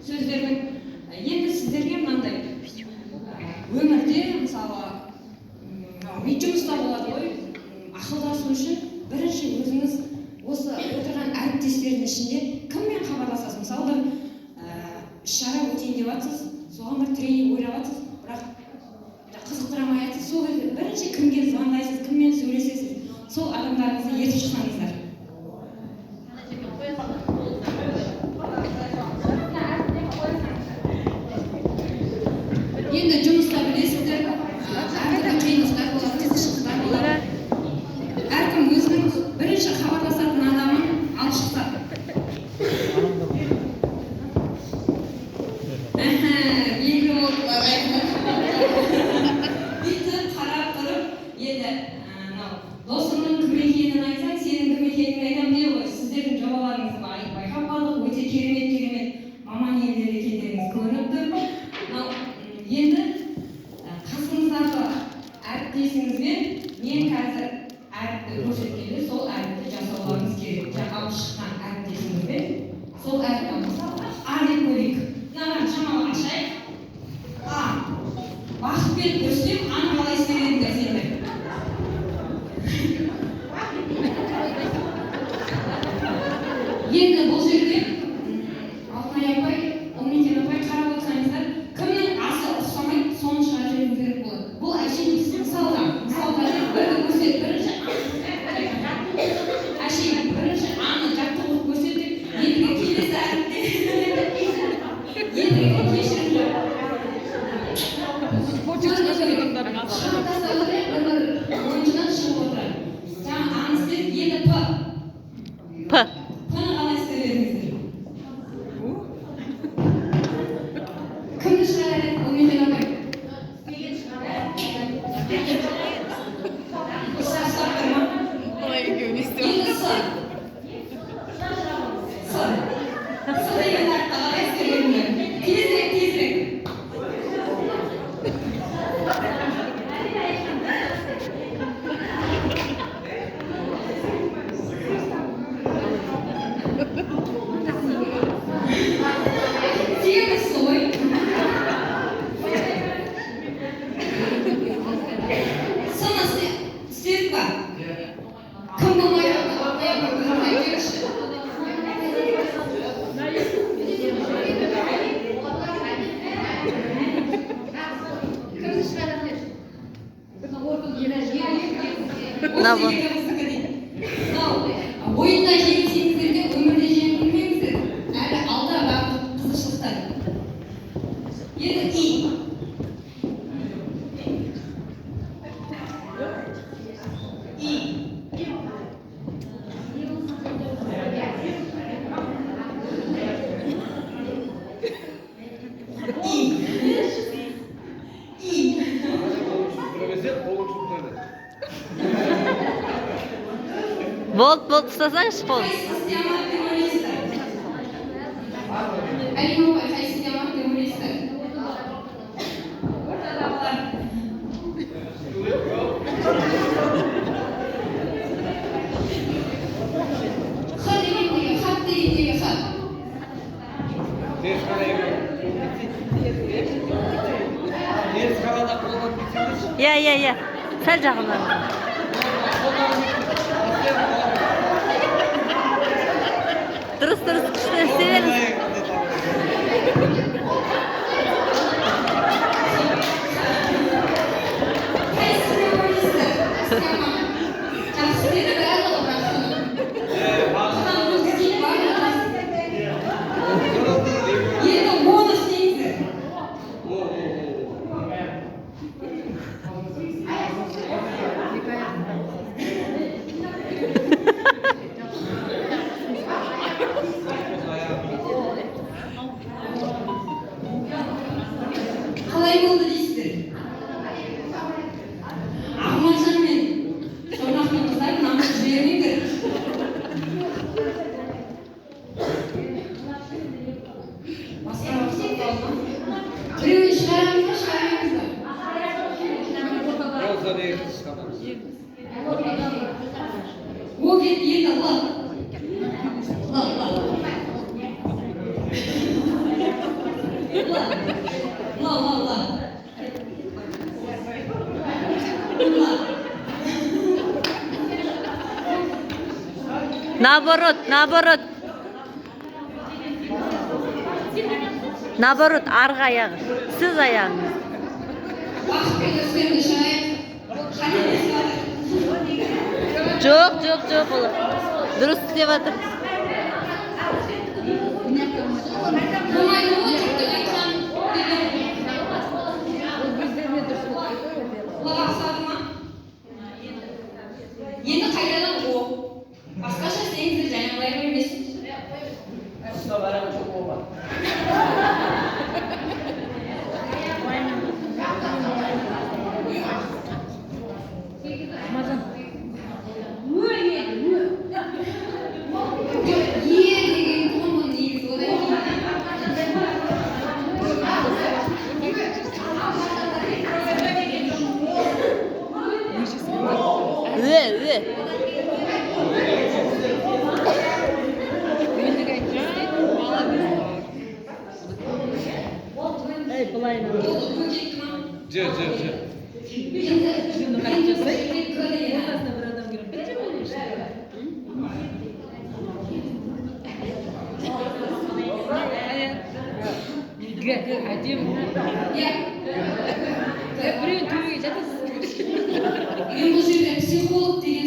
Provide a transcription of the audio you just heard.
Сөздердің. Енді сіздерге мынандай өмірде, мысалы, мынау жұмыста болады ғой, ақылдасу үшін бірінші өзіңіз осы отырған әріптестердің ішінде кіммен хабарласасыз? Мысалы, бір іс-шара өтейін деп жатсыз, соған бір тренинг ойлап жатсыз, бірақ қызықтыра алмай жатсыз. Сол кезде бірінші кімге звондайсыз, кіммен сөйлесесіз? Сол адамдарыңызды ертіп шықсаңыздар. Ана жерге қоя салыңыз. Енді жұмыста білесіздер, әртүрлі қиындықтар болады, қызықшылықтар болады. Әркім өзінің бірінші хабарласатын адамын алып шықса. Әхә, белгілі болды бұлар. Бүйтіп қарап тұрып, енді мынау досыңның кім екенін айтсаң, сенің кім екеніңді айтамын дейді ғой. Сіздердің жобаларыңызды байқап қалдық, өте керемет керемет маман иелері екендеріңіз көрініп тұр. Мынау енді қасыңыздағы әріптесіңізбен мен қазір әріпті көрсеткенде, сол әріпті жасауларыңыз керек. Жаңа алып шыққан әріптесіңізбен сол әріпті, мысалы, А деп көрейік. Мынаны шамалы ашайық. А. Бақыт пен Рүстем, Аны қалай істер едіңдер сендер? Енді бұл жерде Алтынай апай, Ұлмекен апай, қарап отырсаңыздар, кімнің асы ұқсамайды, соны шығарып жіберуіңіз керек болады. Бұл әшейін мысалға деп бірді көрсет, бірінші әшейін бірінші Аны жаттығу көрсеттік. Ендігі келесі әріпте, ендігі, кешірім, шығарып тастау керек, бір бір ойыншыдан шығып отырады. Жаңа Аны істедік, енді П. П. П-ны қалай істер едіңіздер? Кімді шығарар еді, Ұлмекен апай? Ұстап тұр ма? Енді С. С. С деген әріпті қалай істер едіңдер? Тезірек, тезірек. Сегіз ғой. С-ны істедік па? Кім болмай қалды? Алтынай апай, өзіңіз айтып жіберіңізші. Кімді шығарады? Осы екі қыздікі дейді. Мынау ойында жеңсеңіздер де, өмірде жеңілмеңіздер. Әлі алда барлық қызықшылықтар. Енді И. И. И. И. Қолың түсіп тұрады. Болды, болды, ұстасаңызшы қолын. Қайсысы істей алмады деп ойлайсыздар? Әлима апай, қайсысы істей алмады деп ойлайсыздар? Ортадағылар. Х дегендегі, хат дегендегі Х. Теріс қарай. Теріс қарада қолдан кетсеңізші. Иә, иә, иә. Сәл жақындап. Дұрыс, дұрыс, күшті істей беріңіз. Қайсысы деп ойлайсыздар? Істей алмады. Жақсы істеді барлығы, бірақ соны. Х-ны өткізейік, барлығы. Енді оны істеңіздер. Қалай болды дейсіздер? Ақмаржан мен Шорнақтың қыздары, намыс жібермеңдер. Басқа рұқсат болды ма? Біреуін шығарамыз ба, шығармаймыз ба? Болса деген шығарамыз. О кетті, енді Л. Л, Л. Наоборот, наоборот. Наоборот, арғы аяғы. Сіз аяғыңыз. Бақыт пен Рүстемді шайық. Қателесіп жатыр. Жоқ, жоқ, жоқ, ол дұрыс істеп жатыр. Болмайды ғой жұрттың айтқан деген. Құлақ асады ма? Енді қайтадан о. Басқаша істеңіздер, және былай емес. Ұстап арам жоқ оба. Ө еді, ө. Жоқ, е деген тұғын бұл негізі. Одан кейін Ө, ө. Ей, былай. Болды, ө кетті ма? Жоқ, жоқ, жоқ. Енді бұл жерде к деген. Әдемі. Иә. Біреуін төбеге жатасыз. Мен бұл жерде психолог.